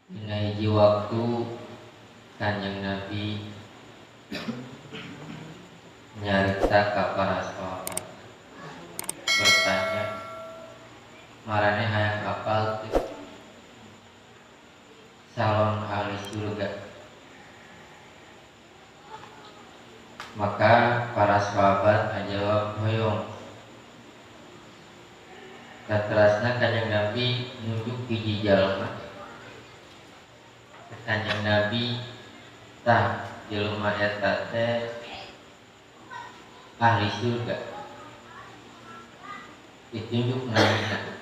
Dina hiji waktu Kanjeng Nabi nyarita ka para sahabat, bertanya, marane hayang apal teu calon ahli surga? Maka para sahabat ngajawab hoyong. Katerasna Kanjeng Nabi nunjuk hiji jalma. Kanjeng Nabi, tah jelema eta teh ahli surga. Ditunjuk namina,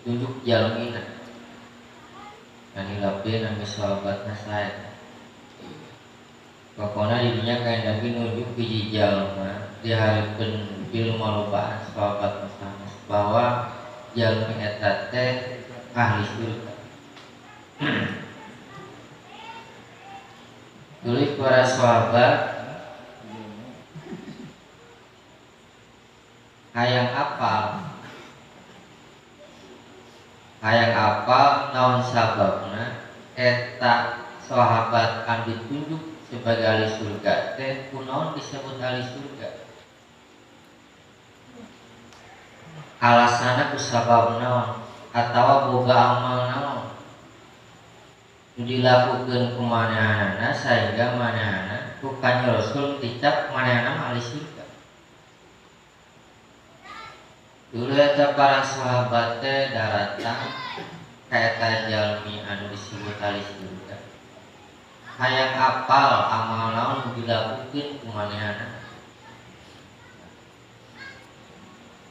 tunjuk jalmina. Kani lapi nami sahabatna sae. Pokona di dinya Kanjeng Nabi nunjuk hiji jalma di hareupeun jelema lobaan sahabat sanes bahwa jalmi eta teh ahli surga. Tulis para sahabat hayang apal, hayang apal naon sababna eta sahabat anu ditunjuk sebagai ahli surga teh kunaon disebut ahli surga, alasanna ku sabab naon atawa boga amal naon dilakukeun ku manehna sehingga manehna ku Kanjeng Rasul dicap manehna mah ahli surga. Dulu eta para sahabat teh daratang ka eta jalmi anu disebut ahli surga, hayang apal amal naon dilakukeun ku manehna.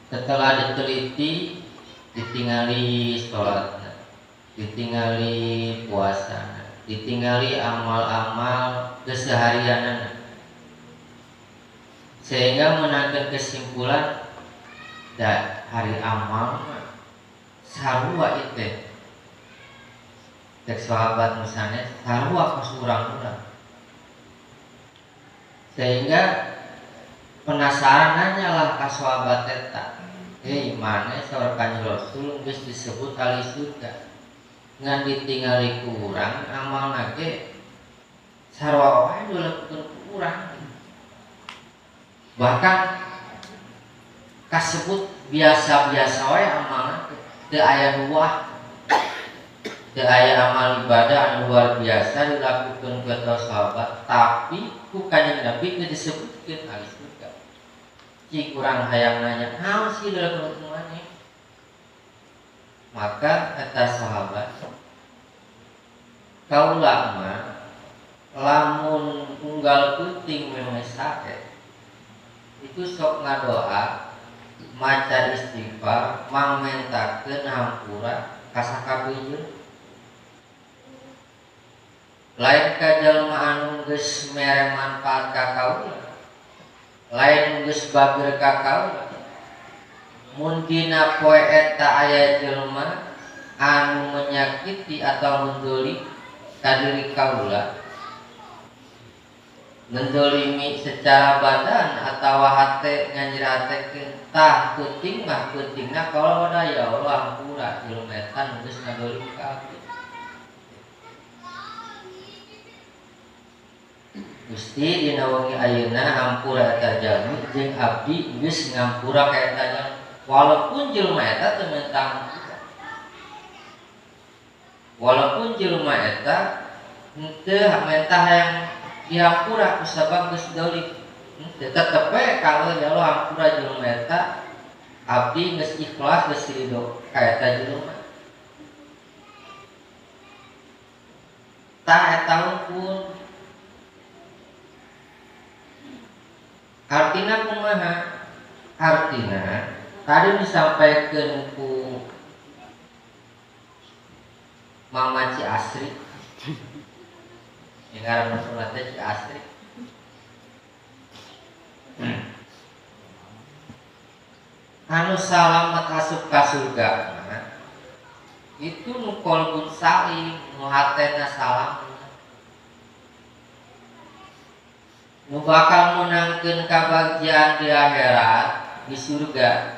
Setelah diteliti, ditingali salatna, ditingali puasana, ditingali amal-amal keseharianana, sehingga menangkan kesimpulan da hari amal mah sarua itu. Cek sahabat misalnya sarua ka urang-urang, sehingga penasaran nanya lah ka sahabat eta, hei maneh saur Kanjeng Rasul geus disebut ahli surga, ngan ditingali ku urang amalna ge sarua wae dilakukeun ku urang, bahkan kasebut biasa-biasa wae amalna teu aya nu wah, teu aya amal ibadah anu luar biasa dilakukeun ku eta sahabat, tapi ku Kanjeng Nabi teu disebutkeun ahli surga. Cik urang hayang nanya, naon sih dilakukeun ku maneh? Maka kata sahabat, kaula mah lamun unggal peuting memeh sae itu sok ngadoa, maca istighfar, mangmentakeun hampura ka sakabeh jelema. Lain ka jalma anu geus mere manfaat ka kaula, lain geus bageur ka kaula. Mun dina poe eta aya jelema anu menyakiti atau mendolimi ka diri kaula, mendolimi secara badan atawa hate nganjiratekeun, tah peuting mah peutingna kaula wadah ya Allah hampura jelema eta nu geus ngadolim ka abdi. Gusti dina wengi ayeuna hampura eta jalmi jeung abdi geus ngampura ka eta jalmi, walaupun jelema eta teu minta hampura, walaupun jelema eta henteu minta hayang dihampura kusabab geus dolim, henteu tetep we kalau ya Allah hampura jelema eta, abdi geus ikhlas geus ridho ka eta jelema. Tah eta pun artina kumaha? Artina tadi disampaikan ku Mama Ci Asri, yang ngaranna sunat teh Ci Asri. Anu salamet asup ka surga mah itu nu kolbun salim, nu hatena salam, nu bakal menangkeun kabagjaan di akhirat di surga.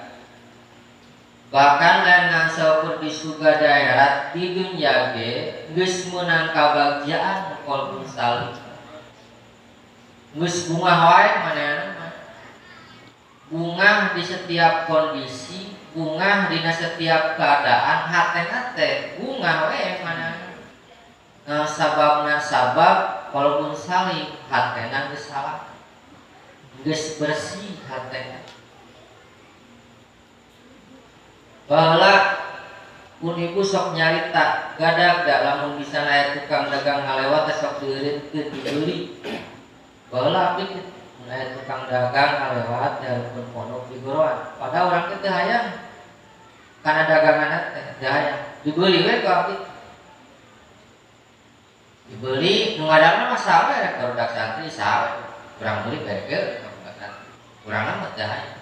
Bahkan lain ngan saukur di surga daerah di dunya ge geus meunang kabagjaan qalbun salim. Geus bungah wae manehna mah. Bungah di setiap kondisi, bungah dina setiap keadaan, hatena teh bungah we manehna. Nah, sababna sabab qalbun salim, hatena geus salah. Geus bersih hatena. Baheula pun ibu sok nyarita gadag da lamun bisa aya tukang dagang ngalewat teh sok dieureunkeun dibeli. Baheula abdi mun aya tukang dagang ngalewat dihareupeun pondok di goroan. Padahal urang teh teu hayang kana daganganna teh teu hayang. Dibeli we ku abdi. Dibeli nu ngadamna mah saha we rek barudak santri saha we. Urang meuli berekeun barudak santri. Urangna mah teu hayang.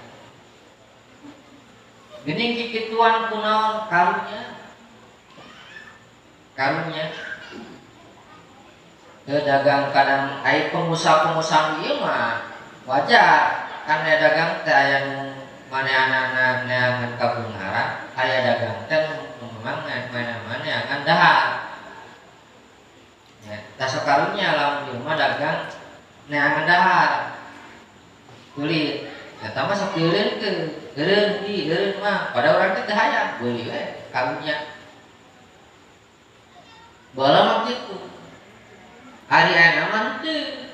Geuning kikituan kunaon karunya. Karunya. Teu dagang kadang ai pengusaha-pengusaha ieu mah wajar kan aya dagang teh aya nu manehanana neangan kabeungharan, aya dagang teh nu memang mana-mana neangan dahar. Ya, tah sok karunya lamun ieu mah dagang neangan dahar. Kulit eta mah sok dieureunkeun, eureun di eureun mah padahal urang teh teu hayang beuli we karunya. Baheula mah kitu. Ari ayeuna mah henteu.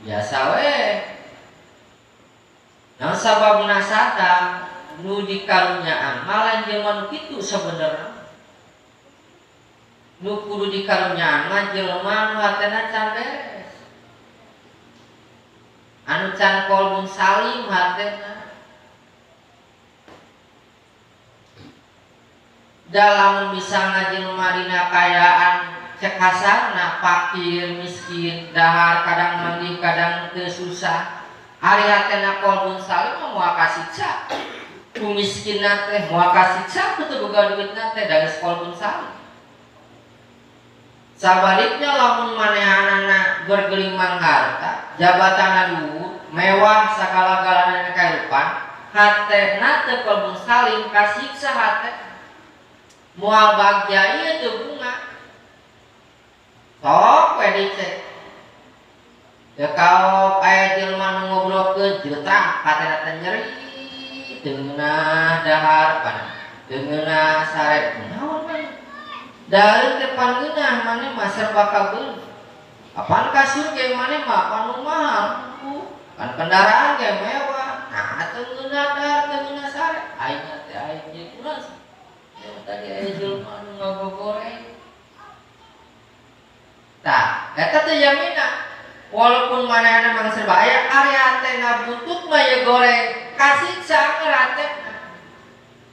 Biasa we. Naon sababna sadar nu dikarunyaan mah lain jelema nu kitu sabenerna. Nu kudu dikarunyaan mah jelema nu hatena can beres. Anu can qalbun salim hatena. Dalam misalna jelema dina kaayaan cek kasarna fakir miskin dahar kadang manggih kadang teu susah. Ari hatena qalbun salim mah moal kasiksa. Ku miskinna teh moal kasiksa ku teu boga duitna teh da geus qalbun salim. Sabaliknya lamun manehanana bergelimang harta, jabatanna luhur, mewah sagala-galana kahirupan, hatena teu qalbun salim kasiksa hate. Moal bagja ieu teu bunga. Sok we dicek. Teu kaop aya jelema nu ngobrolkeun jeltah hatena teh nyeri, teu ngeunah dahar pan, teu ngeunah sare kunaon we. Daeun teh pan ngeunah maneh mah serba kabeuli. Apaan kasur ge maneh mah pan nu mahal, pan kendaraan ge mewah. Nah teu ngeunah dahar teu ngeunah sare, aing teh aing jeung kunaon sih. Tadi aya jelema nu ngagogoreng. Tah, eta teh jamina. Walaupun manehna mah serba aya, ari hatena butut mah ye goreng, kasiksa hatena.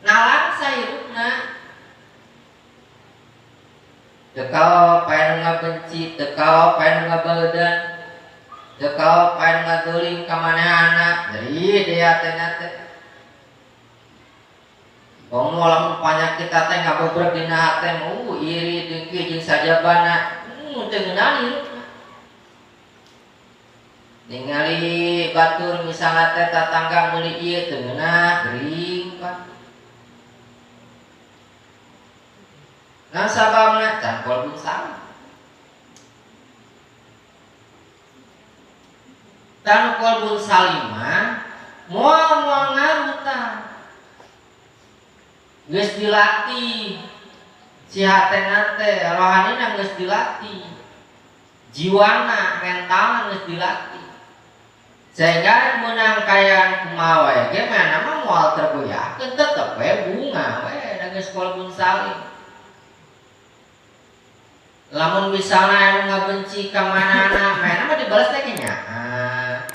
Nalangsa hirupna. Teu kaop aya nu ngabenci, teu kaop aya nu ngabeudeun, teu kaop aya nu ngaguling ka manehna, nyeri deui hatena teh. Komo lamun panyakit teh ngabobrek dina hate mah, iri dengki jeung sajabana, teu ngeunah hirupna. Ningali batur misalna teh tatangga meuli ieu teu ngeunah gering pan. Nah sababna can qalbun salim. Tan qalbun salim mah moal moal ngaruh tah. Geus dilatih si hatena teh rohanina geus dilatih, jiwana mentalna geus dilatih, sehingga meunang kaayaan kumaha wae ge manehna mah moal tergoyahkeun, tetep we bunga we da geus qalbun salim. Lamun misalna anu ngabenci ka manehna, manehna mah dibalas teh nyaah.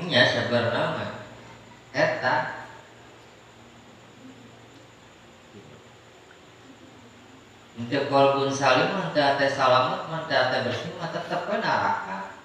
Ya sebenarnya mah eta Henteu qalbun salim mah teu ate salamet mah teu ate bersih mah tetep we neraka.